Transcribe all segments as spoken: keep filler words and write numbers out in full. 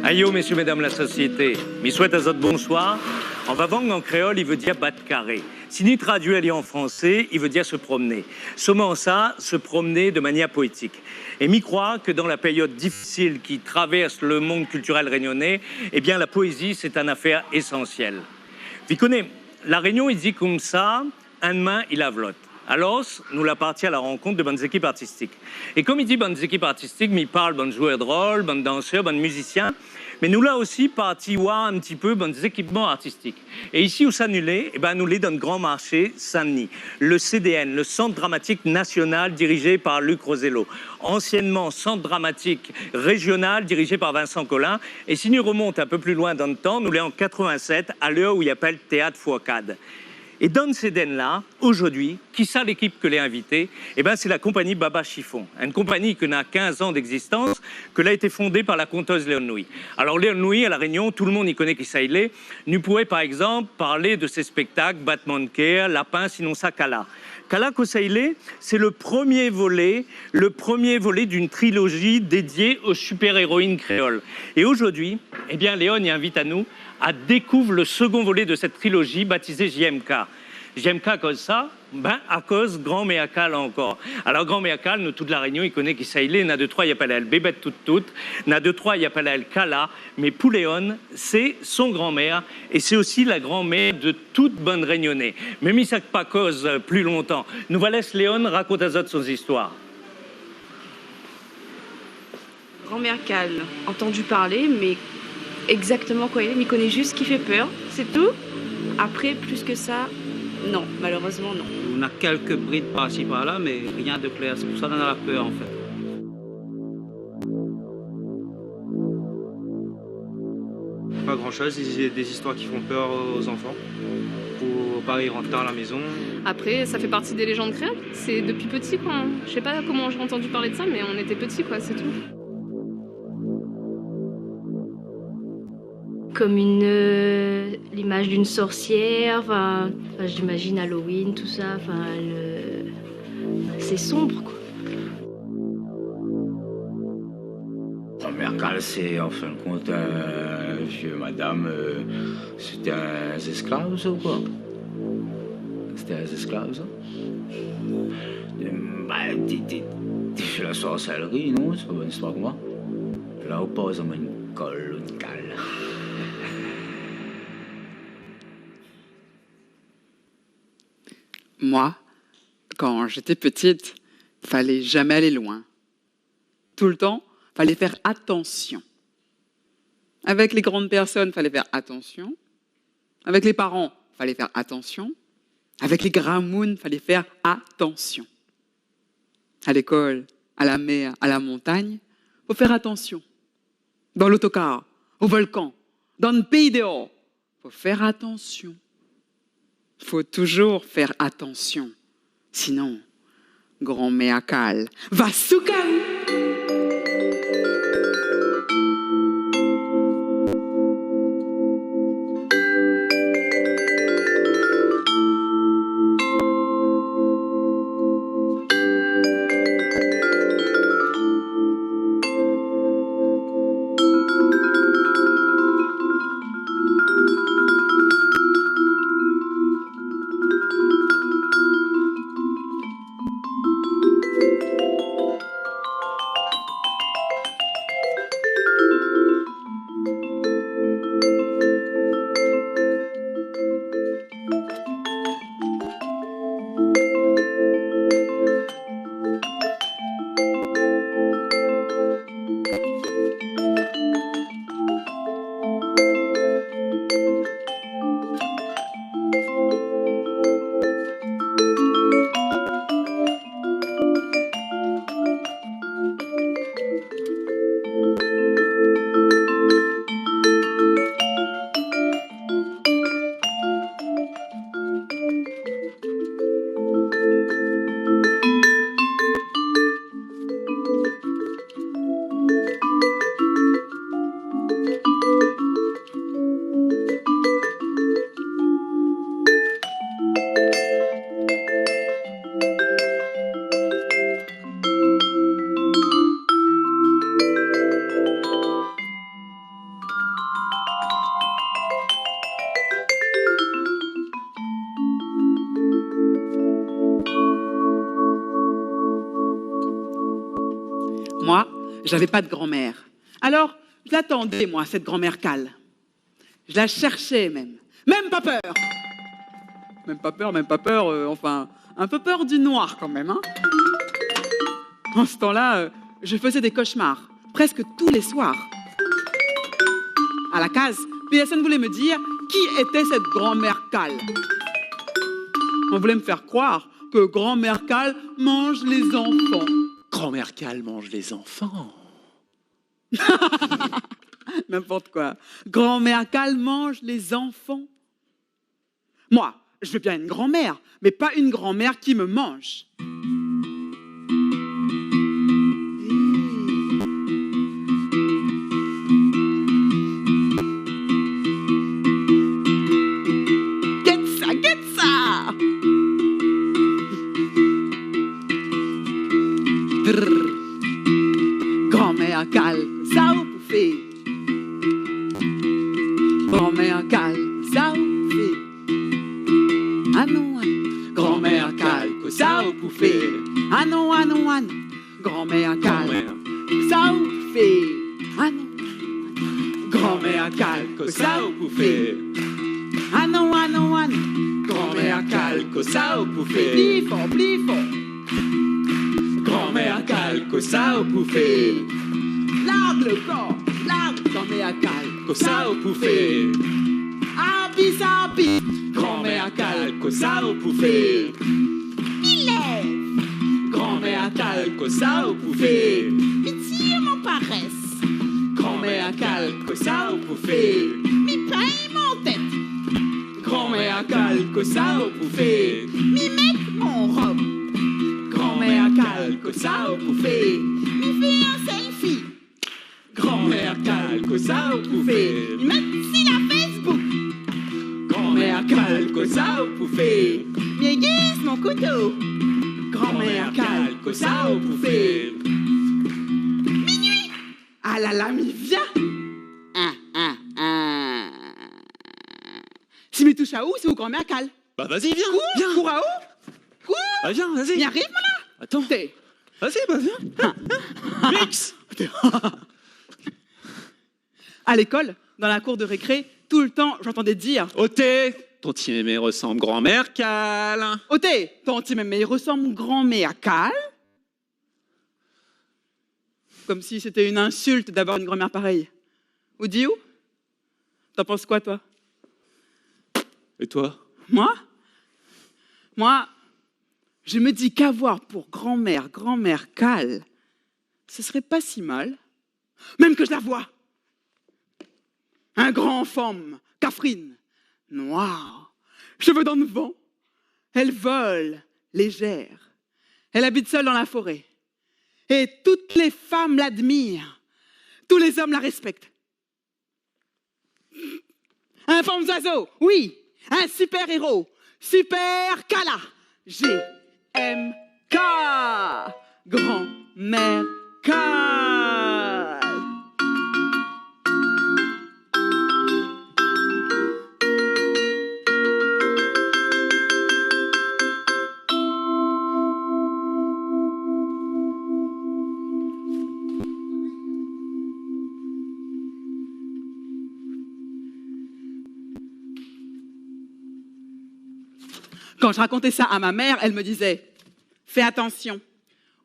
Ayo, mésyé, médam la sosiété, mi souèt azot bonsoir. An vavang, an kréol, i vé dir bat karé. Si ni tradui ali an fransé, i vé dir se promener. Soman sa, se promener de manièr poétik. É mi kroi ke dan la périod difisil ki travèrs le mond kiltirèl rényoné, ébin, la poézi, sé in afèr ésansièl. Pi koné, La Rényon i di konmsa, inn min i lav lot. Alor, nou la parti a la rankont de bann zékip artistik. É kom i di bann zékip artistik, mi parl bann zouèr de rol, bann dansèr, bann mizisien, mé nou la osi parti oir in ti pé bann zékipman artistik. É isi ousa nou lé, ébin, nou lé dan le Gran Marshé Sin-Dni, le C D N, le Centre Dramatique National dirigé par Luc Rosello, anciennement Centre Dramatique Régional dirigé par Vincent Colin. É si nou remont in pé pli loin dan le tan, nou lé an quatre-vingt-sept, a lèr ou i apèl Téat Fourcade. É dan le C D N la, ojourdui, kisa lékip ke lé invité ? Ébin, sé la konpagni Baba Chiffon, in konpagni ke na kinz an d'égzistans, ke la été fondé par la kontèz Léon Louis. Alor, Léon Louis, a La Rényon, tout le mond i koné kisa i lé. Nou pouré, par égzanp, parl de sé spèktak, Batman de kèr, Lapin, sinonsa Kala. Kala, kosa i lé ? Sé le promié volé, le promié volé d'in trilozi dédié o super-éroine kréol. É ojourdui, ébin, Léon i invit anou a dékouv le segon volé de sèt trilozi batizé J M K. J M K, kosa ? Bin, akoz Granmèr Kal ankor. Alor, Granmèr Kal, nou, tout La Rényon i koné kisa i lé. Na dé troi i apèl aèl Bébèt Tout-Tout, na dé troi i apèl aèl Kala, mé pou Léon, sé son granmèr, é sé osi la granmèr de tout bann Rényoné. Mé mi sak pa koz pli lontan. Nou va lès Léon rakont azot son zistoir. Granmèr Kal, entendu parler, mais exactement quoi il est, mi koné just ki fé pèr, c'est tout. Après, plus que ça, non, malheureusement, non. On a quelques brides par-ci, par-là, mais rien de clair. C'est pour ça qu'on a la peur, en fait. Pas grand-chose, des, des histoires qui font peur aux enfants, pour pas qu'ils rentrent tard à la maison. Après, ça fait partie des légendes créoles. C'est depuis petit, quoi. Je sais pas comment j'ai entendu parler de ça, mais on était petits, quoi, c'est tout. Comme une, euh, l'image d'une sorcière, enfin, enfin, j'imagine Halloween, tout ça, enfin, le, c'est sombre, quoi. Granmèr Kal, sé, an fin de kont, in vié madam, euh, sété in zésklav, sa, ou koi ? Sété in zésklav, sa ? Euh, ba, té, té, té fé la sorselri, non ? Sé pa bann zistoir konmsa. La, ou poz amoin in kol, in kal. Moi, quand j'étais petite, fallait jamais aller loin. Tout le temps, fallait faire attention. Avec les grandes personnes, fallait faire attention. Avec les parents, fallait faire attention. Avec les gramoun, fallait faire attention. À l'école, à la mer, à la montagne, faut faire attention. Dans l'autocar, au volcan, dans le pays dehors, faut faire attention. Faut toujours faire attention. Sinon, Granmèr Kal va souk aou. J'avais pas de grand-mère. Alors, je l'attendais, moi, cette grand-mère cale. Je la cherchais même. Même pas peur. Même pas peur, même pas peur, euh, enfin, un peu peur du noir quand même, hein. En ce temps-là, euh, je faisais des cauchemars, presque tous les soirs. À la case, personne voulait me dire qui était cette grand-mère cale. On voulait me faire croire que grand-mère cale mange les enfants. Grand-mère cale mange les enfants. N'importe quoi. Grand-mère cale mange les enfants. Moi, je veux bien une grand-mère, mais pas une grand-mère qui me mange. Guette ça, guette ça. Drrr. Grand-mère cale, kosa ou pou fé ? Grand-mère cale, kosa ou pou fé ? Anon, anon. Grand-mère cale, kosa ou pou fé ? Anon, anon, anon. Grand-mère cale, kosa ou pou fé ? Anon. Grand-mère cale, kosa ou pou fé ? Anon, anon, anon. Grand-mère cale, kosa ou pou fé ? Pli for, pli for. Grand-mère cale, kosa ou pou fé ? Larg lo kor, larg, grand-mère cale, kosa ou pou fé ? Abis, abis, grand-mère cale, kosa ou pou fé ? Mi lèv. Grand-mère cale, kosa ou pou fé ? Mi tir mon parès. Grand-mère cale, kosa ou pou fé ? Mi pèy mon tèt. Grand-mère cale, kosa ou pou fé ? Mi mèt mon rob. Grand-mère cale, kosa ou pou fé ? Mi fé in selfie. Grand-mère cale, kosa ou pou fé ? Mi mèt si la Facebook. Grand-mère cale, kosa ou pou fé ? Mi aiguise mon couteau. Grand-mère cale, kosa ou pou fé ? Minuit. Ah la la, mi vien. Ah, ah, ah. Si mi toush aou, sé ou grand-mère cale. Bah, vas-y, viens, kour, viens. Kour aou. Kour. Bah, viens, vas-y. Mi ariv, moin la. Attends. Té. Vas-y, bah, viens. Ah. Mix. À l'école, dans la cour de récré, tout le temps, j'entendais dire : « Oté, ton ti mémé i resanm grand-mère cale. » « Oté, ton ti mémé i resanm grand-mère cale. » Comme si c'était une insulte d'avoir une grand-mère pareille. Ou di ou ? T'en penses quoi, toi ? Et toi ? Moi ? Moi, je me dis qu'avoir pour grand-mère, grand-mère cale, ce serait pas si mal. Même que je la vois. Un grand fanm, kafrine, noir, cheveux dans le vent. Elle vole, légère. Elle habite seule dans la forêt. Et toutes les femmes l'admirent. Tous les hommes la respectent. Un fanm zoizo, oui, un super-héros. Super Kala. G M K. Grand-mère cale. Quand je racontais ça à ma mère, elle me disait : « Fais attention.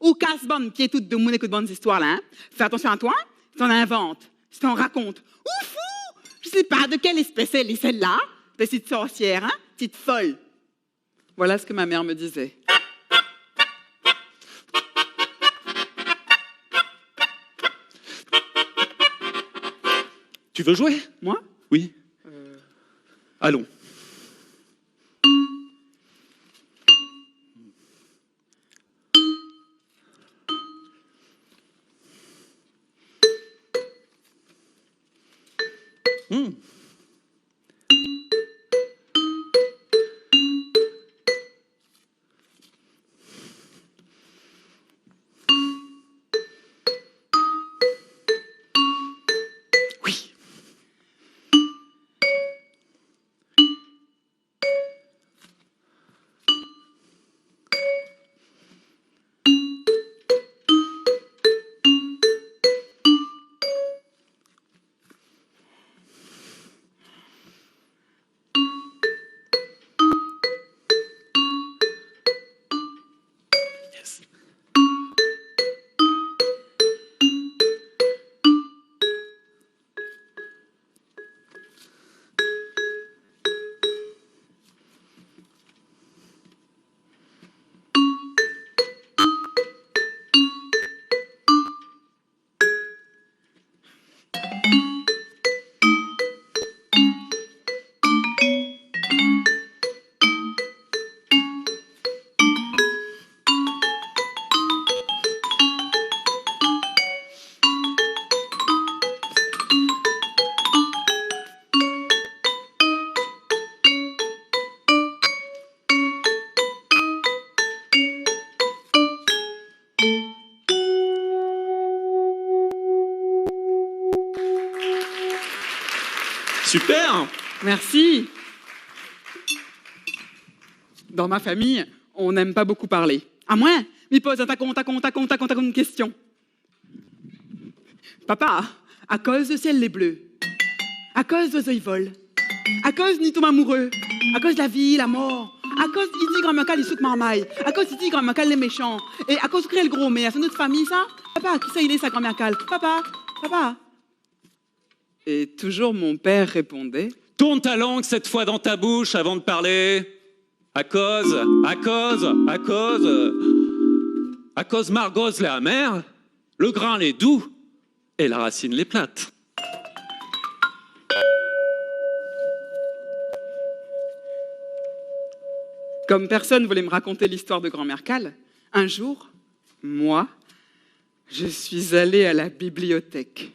Ou kas bann pié tout demoun ékout bann zistoir la, hein. Fais attention à toi, hein. Si t'en inventes, si t'en racontes. Ou fou, je sais pas de quelle espèce elle est celle-là. Petite sorcière, hein, petite folle. » Voilà ce que ma mère me disait. Tu veux jouer ? Moi ? Oui. Euh. Allons. Hmm. Oui. Super. Merci. Dans ma famille, on n'aime pas beaucoup parler. Amoin, mi poz in takon, takon, takon, takon, takon de késtion. Papa, akoz le sièl lé blé ? Akoz zoizo i vol ? Akoz ni tonm amouré ? Akoz la vi, la mor ? Akoz i di Granmèr Kal i souk marmay ? Akoz i di Granmèr Kal lé méshan ? É akoz ou kré le gro mèr ? Sé nout fami sa ? Papa, kisa i lé sa, Granmèr Kal ? Papa, papa. Et toujours mon père répondait : « Tourne ta langue sept fois dans ta bouche avant de parler. Akoz, akoz, akoz, akoz margoz lé amèr, le grin lé dou é la rasine lé plat. » Comme personne voulait me raconter l'histoire de Granmèr Kal, un jour, moi, je suis allée à la bibliothèque.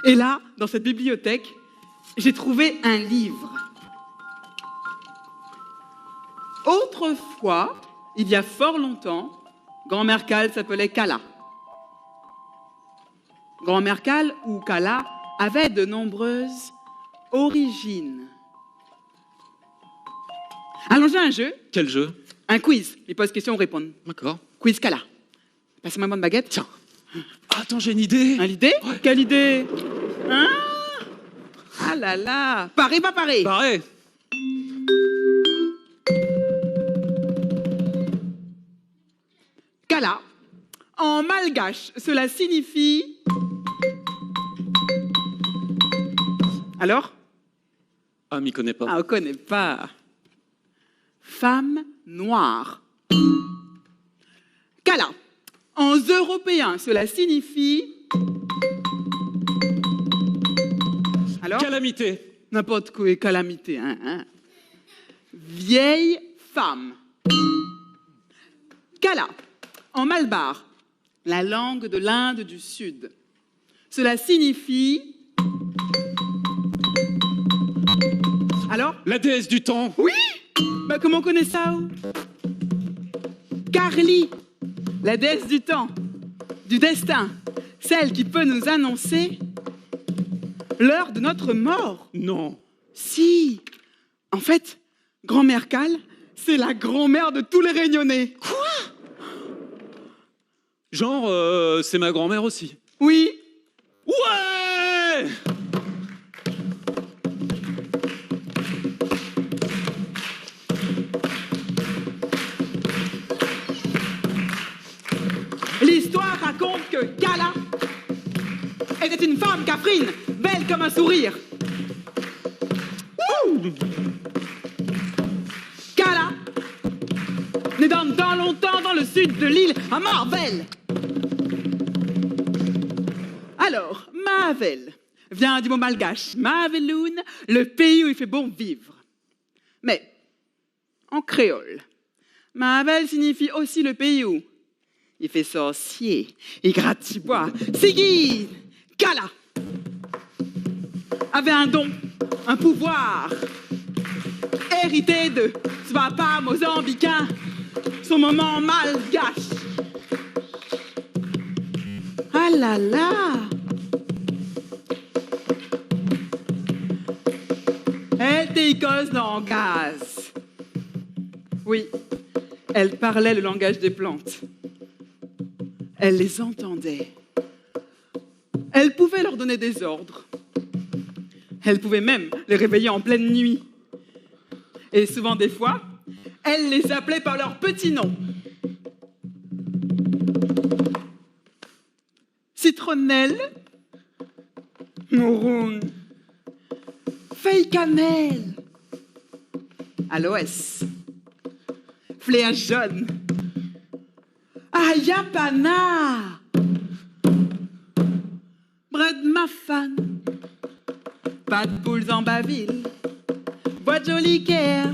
Et là, dans cette bibliothèque, j'ai trouvé un livre. Autrefois, il y a fort longtemps, Granmèr Kal s'appelait Kala. Granmèr Kal ou Kala avait de nombreuses origines. Allons jouer à un jeu. Quel jeu ? Un quiz. Mi poz késtion, ou réponn. D'accord. Quiz Kala. Pass amoin bann bagèt. Tiens. Attends, j'ai une idée. Une idée ? Ouais. Quelle idée ? Hein ? Ah là là. Paré, pa paré ? Paré. Kala. En malgache, cela signifie... Alors ? Ah, mi koné pa. Ah, ou koné pa. Femme noire. Kala. En européen, cela signifie... Alors ? Calamité. N'importe quoi, calamité, hein, hein. Vieille femme. Kala. En malbar, la langue de l'Inde du Sud. Cela signifie... Alors ? La déesse du temps. Oui ? Bah, comment on connaît ça, ou ? Kali, la déesse du temps, du destin, celle qui peut nous annoncer l'heure de notre mort. Non. Si. En fait, Granmèr Kal, c'est la grand-mère de tous les Réunionnais. Quoi ? Genre, euh, c'est ma grand-mère aussi. Oui. Ouais ! L'histoire raconte que Kala était une femme kafrine, belle comme un sourire. Ouh ! Kala, né dan, dan lontan dan le sud de l'île, à Marvel. Alors, Marvel vient du mot malgache, Maveloun, le pays où il fait bon vivre. Mais, en créole, Marvel signifie aussi le pays où il fait sorcier, il gratte du bois. Sigi Kala avait un don, un pouvoir hérité de son papa mozambicain, son maman malgache. Ah là là ! Èl té i koz langaz. Oui, elle parlait le langage des plantes. Elle les entendait. Elle pouvait leur donner des ordres. Elle pouvait même les réveiller en pleine nuit. Et souvent, des fois, elle les appelait par leur petit nom. Citronnelle, mouroun, fèy kanèl, aloès, flèr jone, ayapana, brèd mafane, pa d'poul zanbavil, boi d'joli kèr,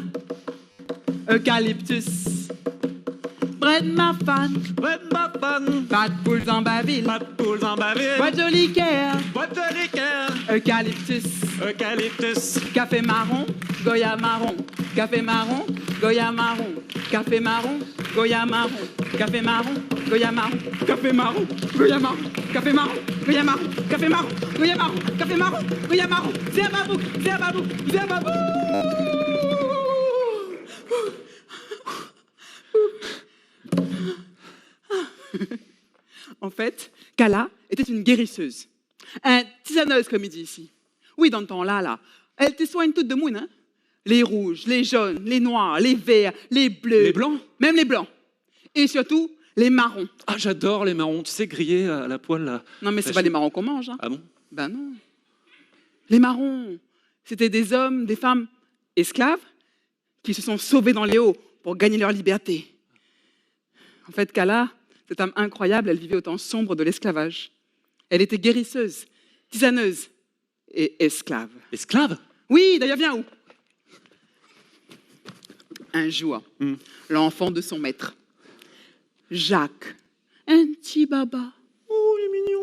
eucalyptus, brèd mafane, brèd mafane, pa d'poul zanbavil, pa d'poul zanbavil, boi d'joli kèr, boi d'joli kèr, eucalyptus, eucalyptus, kafé maron, goya maron, kafé maron, goya maron, kafé maron, goya maron, kafé maron, goya maron, kafé maron, goya maron, kafé maron, goya maron, kafé maron, goya maron, kafé maron, goya maron, zèrb a bouk, zèrb a bouk, zèrb a bouk. En fait, Kala était une guérisseuse. Hein, tizaneuse, comme il dit ici. Oui, dan tan-la, la, èl té soign tout demoun, hein. Les rouges, les jaunes, les noirs, les verts, les bleus. Les blancs ? Même les blancs. Et surtout, les marrons. Ah, j'adore les marrons. Tu sais, grillés à la poêle, là. Non, mais c'est pas les marrons qu'on mange, hein. Ah bon ? Ben non. Les marrons, c'était des hommes, des femmes esclaves qui se sont sauvés dans les hauts pour gagner leur liberté. En fait, Kala, cette âme incroyable, elle vivait au temps sombre de l'esclavage. Elle était guérisseuse, tisaneuse et esclave. Esclave ? Oui, d'ailleurs, viens où ? Un jour, l'enfant de son maître, Jacques, un petit baba, oh, il est mignon,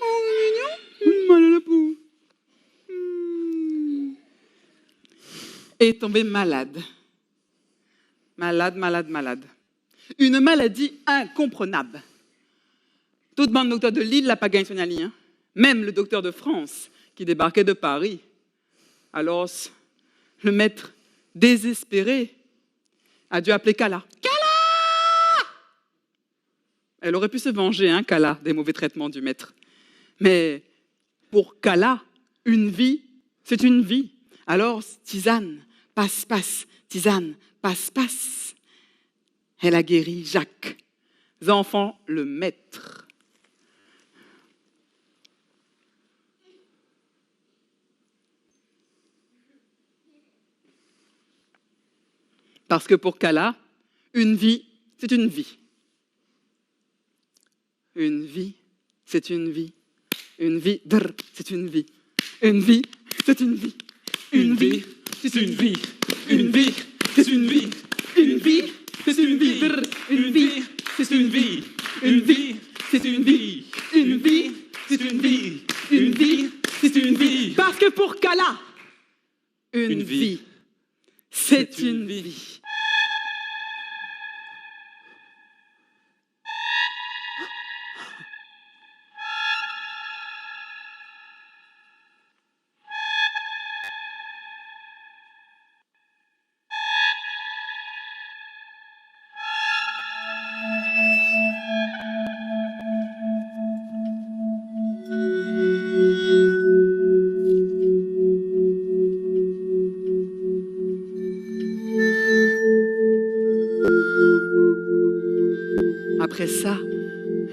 oh, il est mignon, malala pou, est tombé malade. Malade, malade, malade. Une maladie incomprenable. Tout bann doktèr de lil la pa gingn soign ali, hein. Même le docteur de France, qui débarquait de Paris. Alors, le maître, désespéré, a dû appeler Kala. Kala ! Elle aurait pu se venger, hein, Kala, des mauvais traitements du maître. Mais pour Kala, une vie, c'est une vie. Alors, tisane, passe-passe, tisane, passe-passe. Elle a guéri Jacques, enfant le maître. Parce que pour Kala, une vie, c'est une vie. Une vie, c'est une vie. Une vie, drr, c'est une vie. Une vie, c'est une vie. Une vie, c'est une vie. Une vie, c'est une vie. Une vie, c'est une vie. Drr, une vie, c'est une vie. Une vie, c'est une vie. Une vie, c'est une vie. Une vie, c'est une vie. Parce que pour Kala, une vie, c'est une vie. Après ça,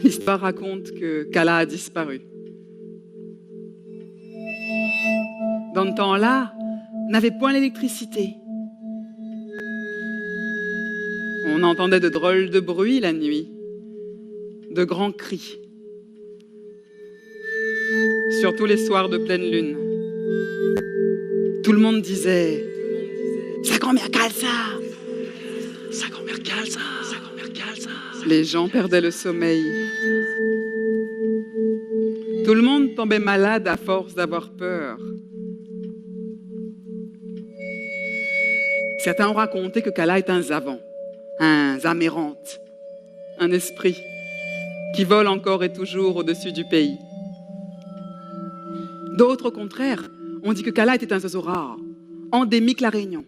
l'histoire raconte que Kala a disparu. Dan tan-la, navé poin léléktrisité. On entendait de drôles de bruits la nuit, de grands cris. Surtout les soirs de pleine lune. Tout le monde disait : « Sa granmèr kal sa ! Sa granmèr kal sa ! Sa granmèr kal sa ! » Les gens perdaient le sommeil. Tout le monde tombait malade à force d'avoir peur. Certains ont raconté que Kala est un zavan, un zamérante, un esprit qui vole encore et toujours au-dessus du pays. D'autres, au contraire, ont dit que Kala était un oiseau rare, endémique La Réunion.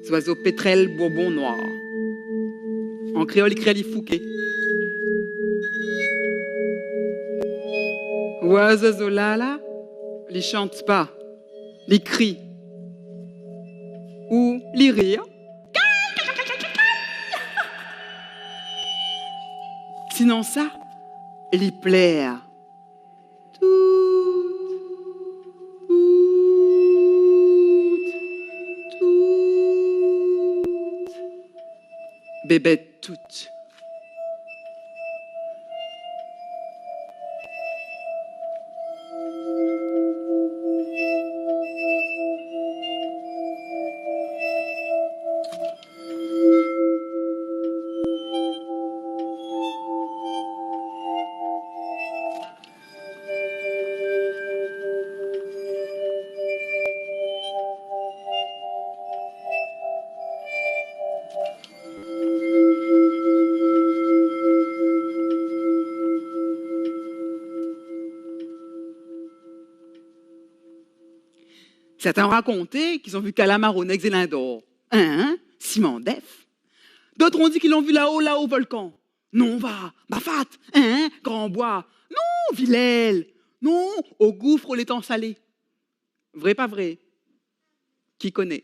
Zoizo pétrèl bourbon noir. An kréol, i kré ali fouké. Oizo la la, Li shant pa, li kri, ou li rir. Sinonsa, li plèr. Tout, tout, tout. Bébèt tout. Sèrtin la rakonté k'i la vi Kala, Maroné, Zélindor. Hin, hin ? Simandèf. Dot la di k'i la vi laho, laho volkan. Non, va, Bafat, hin, hin, Gran Boi. Non, Vilèl. Non, o gouf létan salé. Vré, pa vré ? Ki koné ?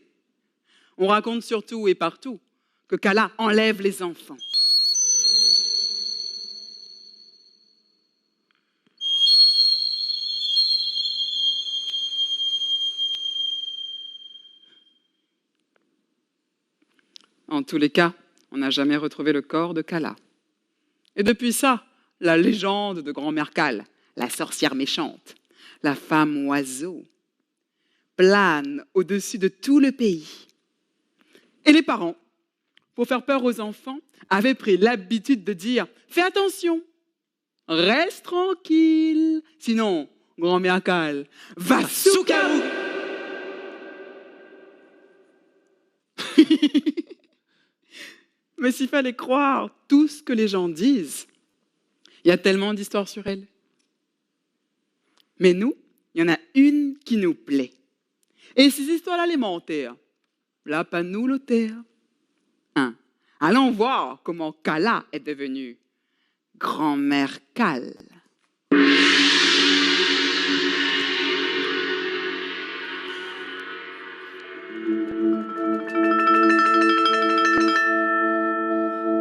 On rakont sirtou é partou ke Kala anlèv lé zanfan. En tous les cas, on n'a jamais retrouvé le corps de Kala. Et depuis ça, la légende de Grand-Mère Kala, la sorcière méchante, la femme oiseau, plane au-dessus de tout le pays. Et les parents, pour faire peur aux enfants, avaient pris l'habitude de dire : « Fais attention, reste tranquille, sinon Grand-Mère Kala va souké aou. » Mais s'il fallait croire tout ce que les gens disent, il y a tellement d'histoires sur elle. Mais nous, il y en a une qui nous plaît. Et si zistoir-la lé mantèr, la pa nou lotèr. Hin ? Alon voir koman Kala lé devenu Grand-Mère Kala.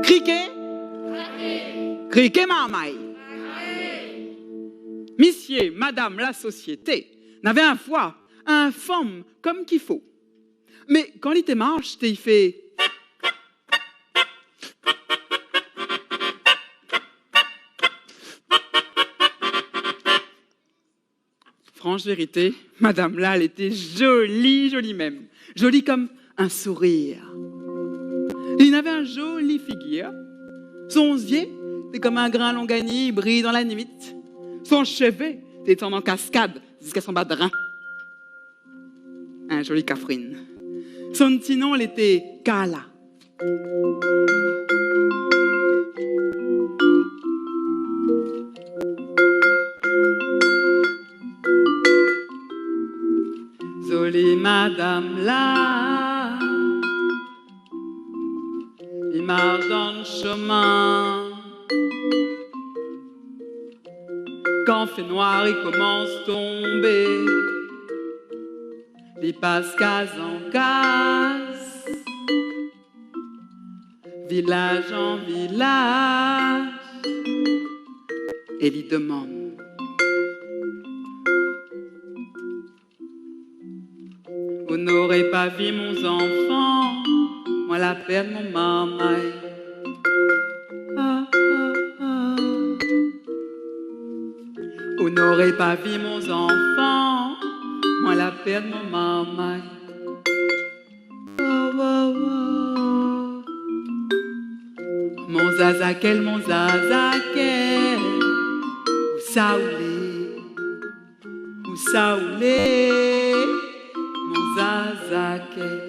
Kriké ? Kriké marmay. Misié, madam la sosiété navé in foi in fanm konm k'i fo. Mé kan li té marsh, té i fé. Fransh vérité, madam-la, èl lété zoli, zoli mèm. Zoli konm in sourir. Li navé in zoli figir. Son zié té konm in grin longaniyé i briy dan la nuit. Son shové té désann an kaskad ziska son ba drin. In zoli kafrine. Son ti non lété Kala. Zoli madam-la, li marsh dan shomin. Kan fénoir i komans tonbé, li pas kaz an kaz, vilaz an vilaz, é li domann : « Ou noré pa vi mon zanfan, moin la pèrd mon marmay. Ah, ah, ah. Ou noré pa vi mon zanfan, moin la pèrd mon marmay. Wa, wa, wa. Mon zazakèl, mon zazakèl, ousa ou lé ? Ousa ou lé, mon zazakèl ? »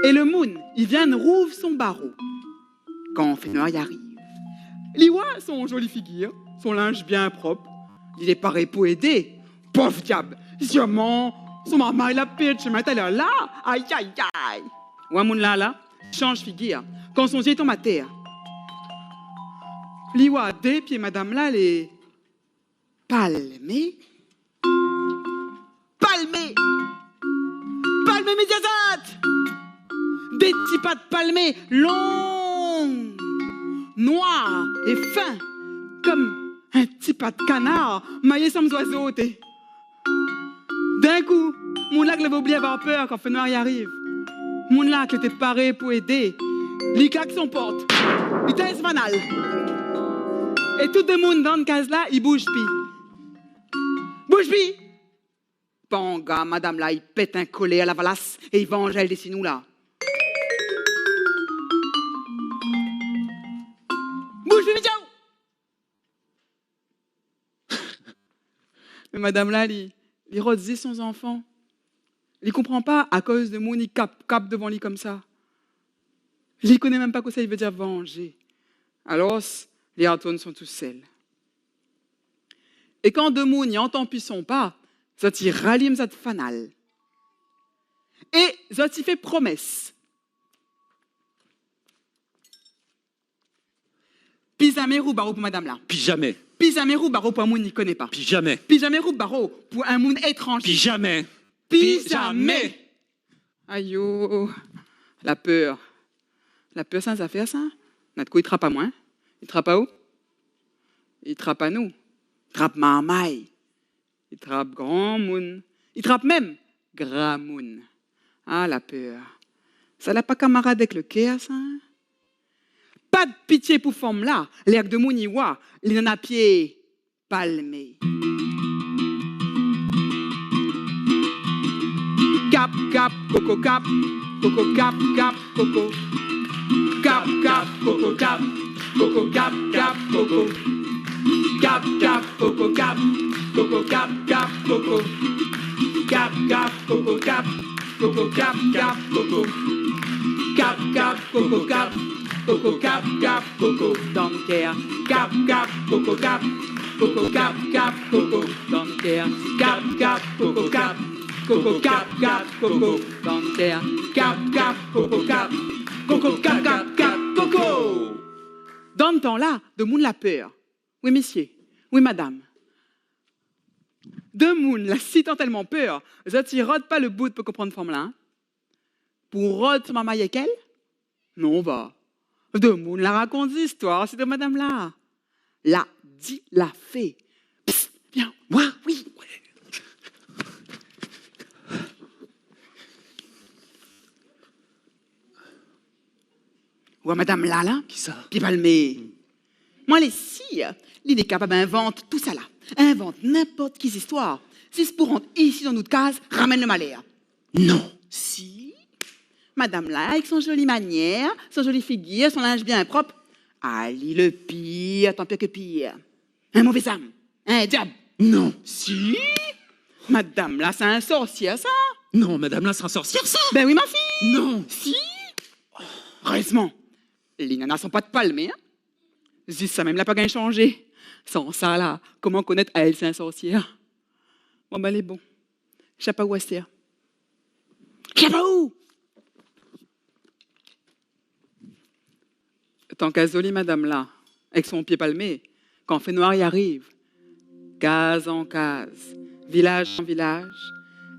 É lo moun i vien rouv son baro. Kan fénoir i ariv, li voi son zoli figir, son linz bien prop, li lé paré pou édé. Pov diab, ziaman son marmay la pèrd shomin talèr-la. Ay, ay, ay. Wa moun-la la shanz figir kan son zié i tonm atèr. Li oi dé pié madam la lé palmé. Palmé. Palmé médiazat. Dé ti pat palmé long, noir é fin, konm in ti pat kanar mayé sanm zoizo, té. D'in kou, moun la k'lavé oublié avoir pèr kan fénoir i ariv, moun la k'lété paré pou édé, li klak son port, li tinn son fanal. É tout demoun dan kaz la i bouz pi. Bouz pi. Panga madam la i pèt in kolèr lavalas é i vanz aèl dési nou la. Bouz pi, midiaou. Mé madam la, li, li rod zis son zanfan. Li konpran pa akoz demoun i kap, kap dovan li konmsa. Li koné mèm pa kosa i vé dir vanzé. Alor, li artourn son tousèl. É kan demoun i antan pi son pa, zot i ralim zot fanal. É zot i fé promès. Pi zamé rou baro pou madam la. Pi zamé. Pi zamé rou baro pou in moun i koné pa. Pi zamé. Pi zamé rou baro pou in moun étranzé. Pi zamé. Pi zamé. Ayo, la pèr. La pèr, sa, sa fé sa. Nana d'kou i trap amoin. I trap aou ? I trap anou. I trap marmay. I trap gramoun. I trap mèm gramoun. A, la pèr. Sa la pa kamarad èk le kèr, sa. Pa d'pitié pou fanm la, lèr demoun i oi li nana pié palmé. Kap, kap, koko, kap, koko, kap, kap, koko. Kap, kap, koko, kap, koko, kap, kap, koko. Kap, kap, koko, kap, koko, kap, kap, koko. Kap, kap, koko, kap, koko, kap, kap, koko. Kap, kap, koko, kap, koko, kap, kap, koko. Dan kèr. Kap, kap, koko, kap, koko, kap, kap, koko. Dan kèr. Kap, kap, koko, kap, koko, kap, kap, koko. Dan kèr. Kap, kap, koko, kap, koko, kap, kap, kap, koko. Dan tan la, demoun la pèr. Wi, mésyé. Wi, madam. Demoun la sitan tèlman pèr, zot i rod pa le bout pou konprann fanm la, in. Pou rod son marmay èk èl ? Non, va. Demoun la rakont zistoir, sé de madam la. La di, la fé. Pss, vien, oua, wi. Oua madam la, la. Kisa ? Pié palmé. Moin lé sir li lé kapab invant tousala. Invant ninport ki zistoir, zis pou rant isi dan nout kaz, ramenn le malèr. Non. Si. Madam la, èk son zoli manièr, son zoli figir, son linz bien prop, ali le pir, tan pir ke pir. In mové zam, in diab. Non. Si. Madam la, sé in sorsièr, sa. Non, madam la, sé in sorsièr, sa. Bin wi, ma fiy. Non. Si. Erèzman, li nana son pat palmé, in. Zis sa mèm la pa gingn sanzé. San sa la, koman konèt aèl sé in sorsièr ? Bon, bin, lé bon. Shap aou astèr. Shap aou ! Tan ke zoli madam la, èk son pié palmé, kan fénoir i ariv, kaz an kaz, vilaz an vilaz,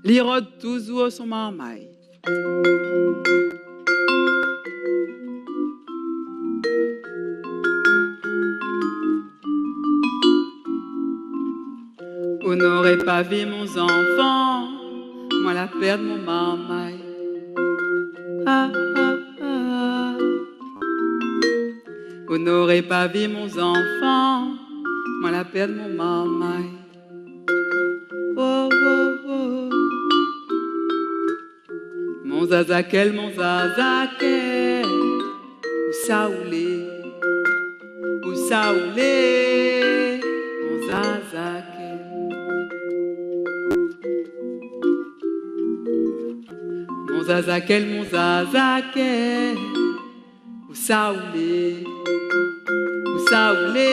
li rod touzour son marmay. Ou noré pa vi mon zanfan, moin la pèrd mon marmay. Ah, ah, ah. Ou noré pa vi mon zanfan, moin la pèrd mon marmay. Oh, oh, oh. Mon zazakèl, mon zazakèl, ousa ou lé, ousa ou lé, mon zazakèl. Mon zazakèl, mon zazakèl, ousa ou lé, ousa ou lé,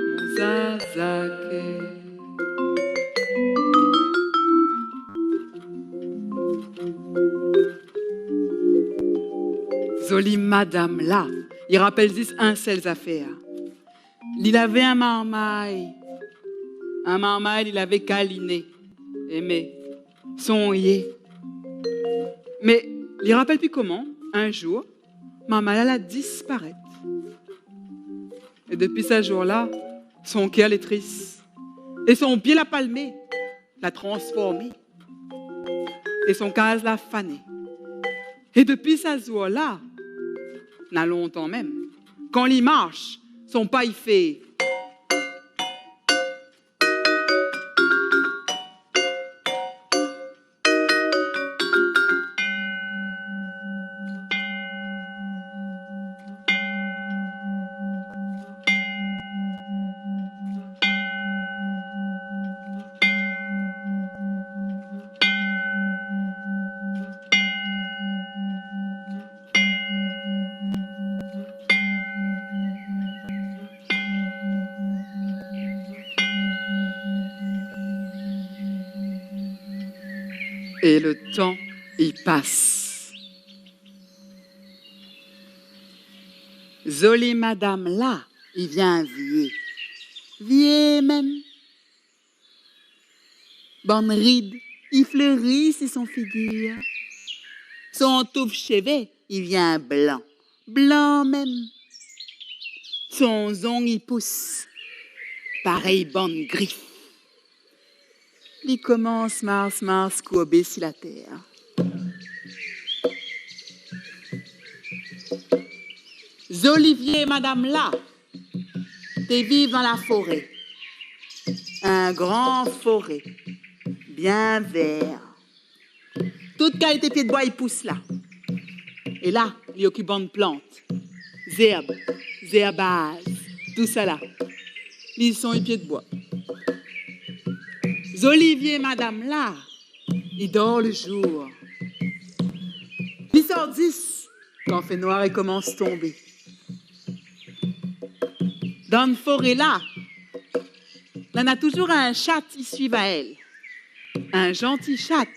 mon zazakèl. Zoli madam la, Li rapèl zis in sèl zafèr. Li lavé in marmay. In marmay li lavé kaliné, émé, songné. Mé li rapèl pi koman, in zour, marmay la la disparèt. É dopi sa zour-la, son kèr lé tris. É son pié la palmé la transformé. É son kaz la fané. É dopi sa zour-la, na lontan mèm, kan li marsh, son pa i fé. É lo tan i pas. Zoli madam la i vien vié. Vié mèm. Bann rid i fléri si son figir. Son touf shové i vien blan, blan mèm. Son zong i pous parèy bann grif. Li komans mars, mars kourbé si la tèr. Zoli vié madam la té viv dan la foré. In gran foré, bien vèr. Tout kalité pié d'boi i pous la. É la, li okip bann plant, zèrb, zèrbaz, tousala. Li songn pié d'boi. Zoli vié madam la i dor lo zour. Li sort zis kan fénoir i komans tonbé. Dan foré la, nana touzour in shat i suiv aèl. In zanti shat.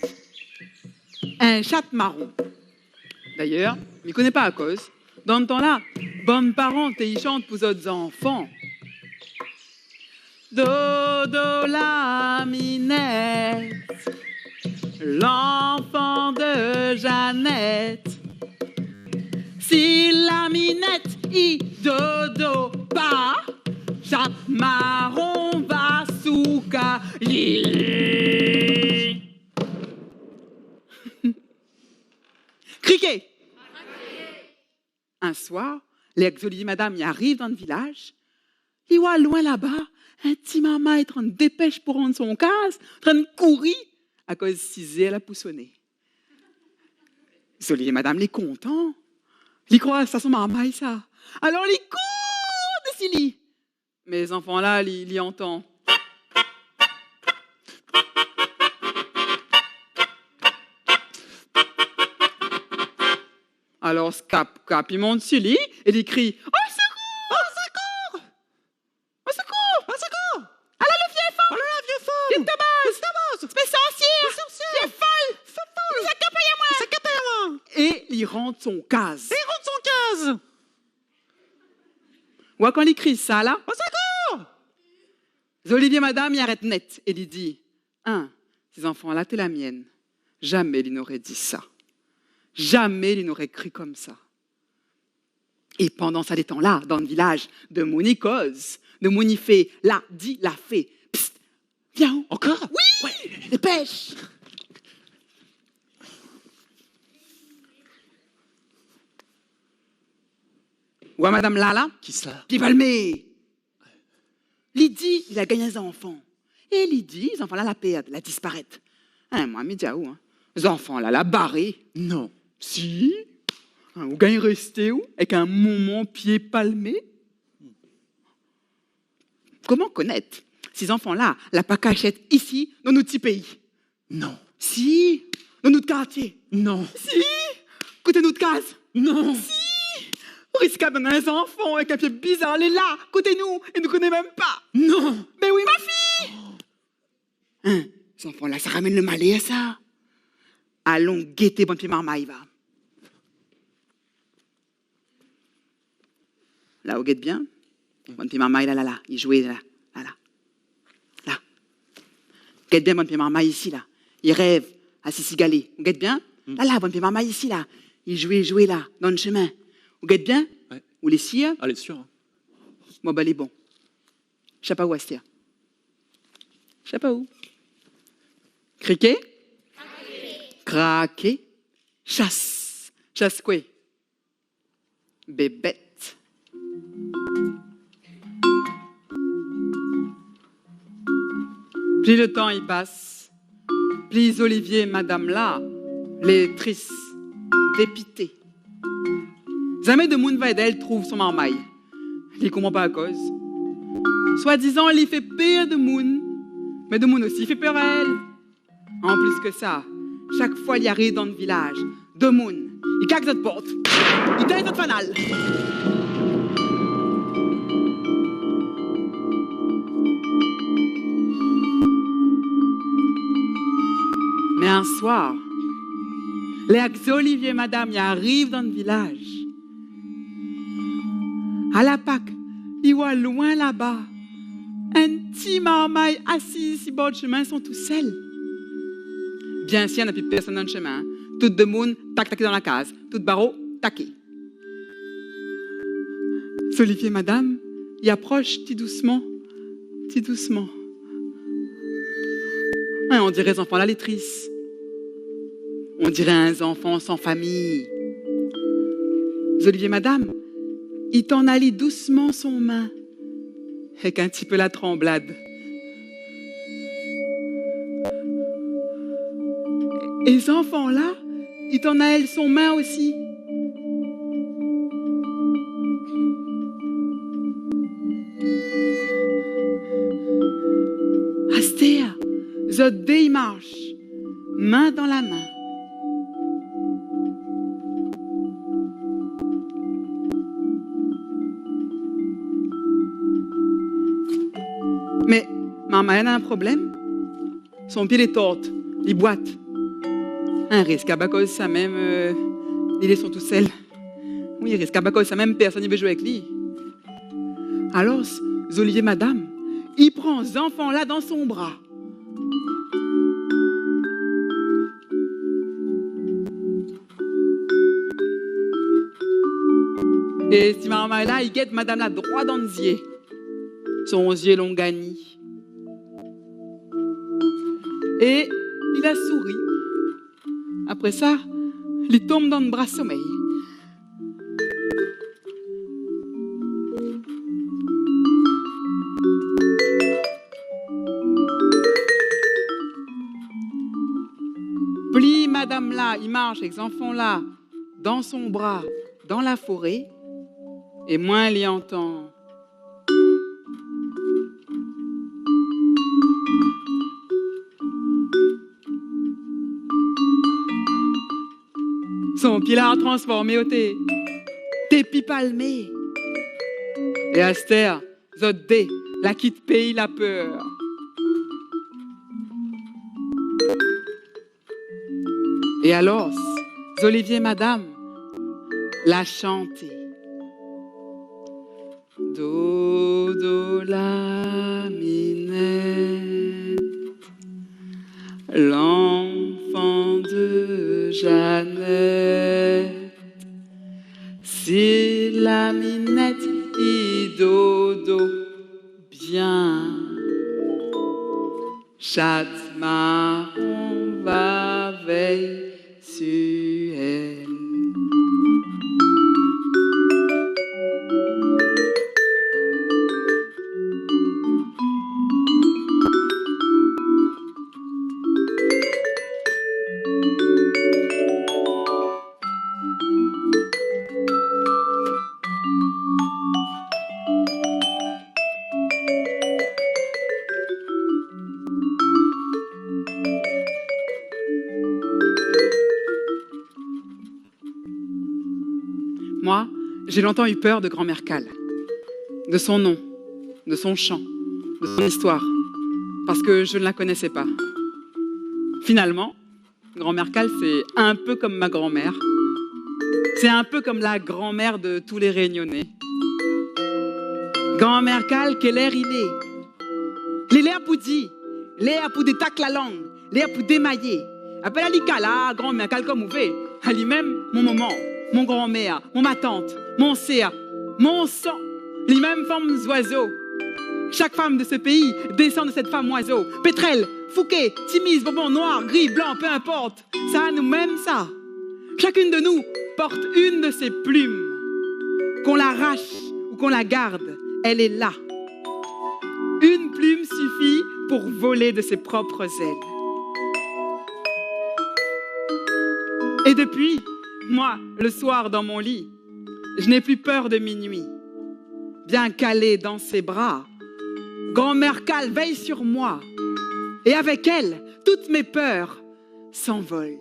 In shat maron. Dayèr, mi koné pa akoz, dan tan-la, bann paran té i shant pou zot zanfan. Dodo la minèt, lanfan de Janèt. Si la minèt i dodo pa, shat maron va souka li. Kriké. In soir, lèr zoli madam i ariv dan vilaz, li oi loin laba in ti marmay antrinn dépèsh pou rann son kaz, antrinn kouri, akoz sizèr la pou soné. Zoli madam lé kontan. Li kroi sa son marmay sa. Alor li kour dsi li. Mé zanfan-la, li, li antann. Alor, kap, kap i mont si li é li kri : « O sékour ! O sékour ! O sékour ! O sékour ! Ala lo vié fanm ! Ala lo vié fanm ! Li tabaz ! Li tabaz ! Sé sorsièr ! Sé sorsièr ! Li fol ! Fol ! Fol ! Li sa kap amoin ! Li sa kap amoin ! » É li rann son kaz. É li rann son kaz. Oua, kan li kri sa la, « O sékour ! » Zoli vié madam i arèt nèt é li di : « In, si zanfan-la té la mièn, zamé li noré di sa. Zamé li noré kri konmsa. » É pandan sa létan-la, dan vilaz, demoun i koz, demoun i fé, la di, la fé. « Pst, vien ! » « Ankor ? » « Oui ! » « Oué. » « Dépèsh ! » Oua madam la la ? « Kisa ? » « Pié palmé. » Li di li la gingn in zanfan. É li di zanfan-la la pèrd, la disparèt. In, moin mi di aou, in, zanfan-la la baré. Non. Si. In, ou gingn rèsté ou èk in momon pié palmé. Koman konèt si zanfan-la la pa kashèt isi dan nout ti péi ? Non. Si, dan nout kartié. Non. Si, koté nout kaz. Non. Si, riskab nana in zanfan èk in pié bizar lé la koté nou é nou koné mèm pa. Non. Mé oui, ma fi. In, zanfan-la sa ramèn lo malèr sa. Alon gété bann pié marmay va. La, ou gèt bien ? Bann pié marmay la, la, la, i zoué la, la, la. La. Gèt bien bann pié marmay isi la. I rèv, asi sigalé. Ou gèt bien ? La, la, bann pié marmay isi la. I zoué, zoué la, dan shemin. Ou gèt bien ? Ouais. Ou lé sir ? Ah, lé sir, hein. Bon, ba, lé bon. Shapa ou astèr. Shapa ou. Kriké ? Kraké. Shas. Shas koué ? Bébèt. Pli le tan i pas, pli Zolivié madam la lé tris, dépité. Zamé demoun va èd èl trouv son marmay. Li konpran pa akoz. Swadizan li fé pèr demoun, mé demoun osi i fé pèr aèl. An plis ke sa, shak foi li ariv dan vilaz, demoun i kak zot port, i dèy zot fanal. Mé in soir, lèr Zolivié madam i ariv dan vilaz, a la pak, li oi loin laba in ti marmay asiz si bor shemin, son tousèl. Biensir, na pi pèrsone dan shemin, hein. Tout demoun tak, tak dan la kaz, tout baro tak. Zolivié madam i aprosh ti dousman, ti dousman. Hein, on diré zanfan la lé tris. On diré in zanfan san fami. Zolivié madam i tann ali dousman son min, èk in ti pé la tranblad. É zanfan la i tann aèl son min osi. Astèr, zot dé i marsh, min dan la min. Mé marmay la na in problèm. Son pié lé tort, li boit. Hein, risk akoz sa mèm, euh, li lé son tousèl. Oui, risk akoz sa mèm, pèrsone i vé zoué èk li. Alor, Zolivié madam i pran zanfan la dan son bra. É ti marmay la i gèt madam la droi dan zié. Son zié longani. É li la souri. Apré sa, li tonm dan bra somèy. Pli madam la i marsh èk zanfan la dan son bra dan la foré, é moin li antann son pié la transformé o té, té pi palmé. É astèr, zot dé la kit péi la pèr. É alor, Zolivié madam la shanté. Dodo la minèt, l'enfant de Jeannette. Si la minèt i dodo bien, shat maron va vèy su èl. Moi, j'ai longtemps eu peur de Grand-Mère Cale, de son nom, de son chant, de son histoire, parce que je ne la connaissais pas. Finalement, Grand-Mère Cale, c'est un peu comme ma grand-mère. C'est un peu comme la grand-mère de tous les Réunionnais. Granmèr Kal, kèl èr i lé ? Lé lèr pou di, lèr pou détak la lang, lèr pou démayé. Apèl ali Kala, Granmèr Kal, konm ou vé. Ali mèm, mon momon, mon granmèr, mon matant, mon sèr, mon san. Li mèm fanm zoizo. Chaque femme de ce pays descend de cette femme oiseau. Pétrèl, fouké, timiz, bonbon, noir, gri, blan, peu importe. Sa, nou mèm sa. Chacune de nous porte une de ses plumes. Qu'on l'arrache ou qu'on la garde, elle est là. Une plume suffit pour voler de ses propres ailes. Et depuis, moi, le soir dans mon lit, je n'ai plus peur de minuit. Bien calée dans ses bras, Granmèr Kal veille sur moi. Et avec elle, toutes mes peurs s'envolent.